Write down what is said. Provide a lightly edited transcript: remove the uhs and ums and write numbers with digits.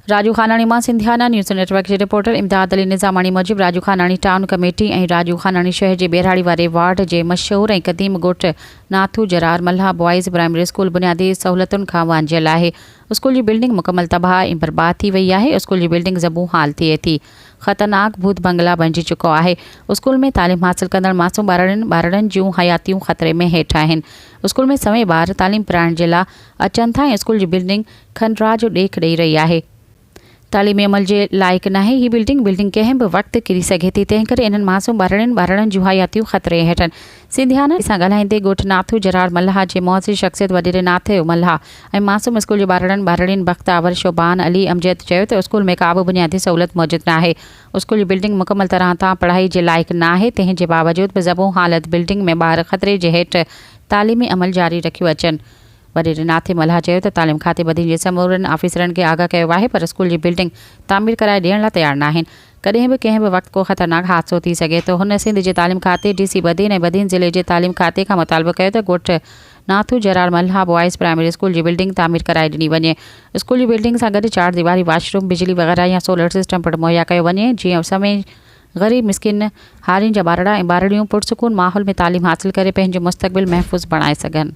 راڄو خاناڻي مان Sindhiana news net work جي reporter Imdad Ali Nizamani موجب راڄو خاناڻي ٽائون ڪميٽي ۽ راڄو خاناڻي شهر جي ٻهراڙي واري وارڊ جي مشهور ۽ قديم ڳوٺ Natho Jarar Mallah boys primary school بنيادي سهولتن کان وانجهيل آهي اسڪول جي بلڊنگ مڪمل تباهه ۽ برباد ٿي وئي آهي اسڪول جي بلڊنگ زبون حال ٿئي ٿي خطرناڪ ڀوت بنگلا بڻجي چڪو آهي اسڪول ۾ تعليم حاصل ڪندڙ معصوم ٻارڙين ٻارڙن جون حياتيون خطري ۾ هيٺ آهن اسڪول ۾ سوين ٻار تعليم پرائڻ جي لا اچن ٿا ۽ اسڪول جي بلڊنگ کنڊرات جو ڏيک ڏئي رهي آهي. تعليمي عمل جي لائق ناهي هي بلڊنگ، بلڊنگ ڪنهن به وقت ڪري سگهي ٿي تنهن ڪري انهن معصوم ٻارڙين ٻارڙن جون حياتيون خطري هيٺ آهن. سنڌيانا سان ڳالهائيندي ڳوٺ ناٿو جراڙ ملاح جي معزز شخصيت وڏيري ناٿيو ملاح ۽ معصوم اسڪول جي ٻارڙن ٻارڙين بختاور شعبان علي امجد چيو ته اسڪول ۾ ڪابه بنيادي سهولت موجود ناهي اسڪول جي بلڊنگ مڪمل طرح تان پڙهائي جي لائق ناهي تنهن جي باوجود به زبون حالت بلڊنگ ۾ ٻار خطري جي هيٺ تعليمي عمل جاري رکيو اچن. وڏيري ناٿي ملاح چيو ته تعليم کاتي بدين جي سمورن آفيسرن کي آگاهه ڪيو آهي پر اسڪول جي بلڊنگ تعمير ڪرائي ڏيڻ لاء تيار ناهن ڪڏهن به ڪنهن به وقت ڪو خطرناڪ حادثو ٿي سگهي ٿو هن سنڌ جي تعليم کاتي ڊي سي بدين ۽ بدين ضلعي جي تعليم کاتي کان مطالبو ڪيو ته ڳوٺ Natho Jarar Mallah boys primary school جي بلڊنگ تعمير ڪرائي ڏني وڃي اسڪول جي بلڊنگ سان گڏ چار ديواري واش روم بجلي وغيره يا سولر سسٽم پڻ مهيا ڪيو وڃي جيئن سوين غريب مسڪين هارين جا ٻارڙا ۽ ٻارڙيون پرسڪون ماحول ۾ تعليم حاصل ڪري پنهنجو مستقبل محفوظ بڻائي سگهن.